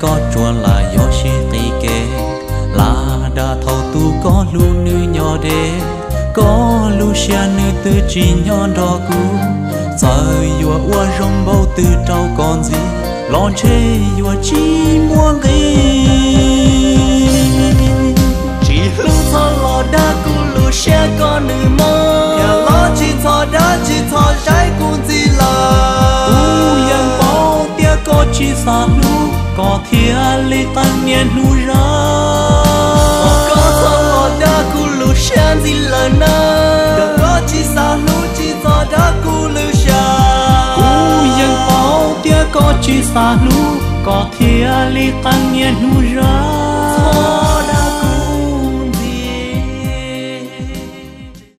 Koj tsuas lam yog sib qis kev, lam dag thaum twg koj hlub nws nyob deb. Koj lub siab nws twb tsis nyob nrog kuv, txawm yuav ua zoo npaum twg rau koj ntxiv los ntshe yuav tsis muaj nqis. Tsis hlub txhob los dag kuv lub siab kom nws mob, yog los tsis txhob dag tsis txhob saib kuv ntxiv lawm. Kuv yeej paub tias koj tsis xav hlub, koj thiaj li qee niaj hnub zaj. Thov koj txhob los dag kuv lub siab ntxiv lawm na, yog koj tsis xav hlub tsis txhob dag kuv lub siab. Kuv yeej paub tias koj tsis xav hlub, koj thiaj li qee niaj hnub zaj.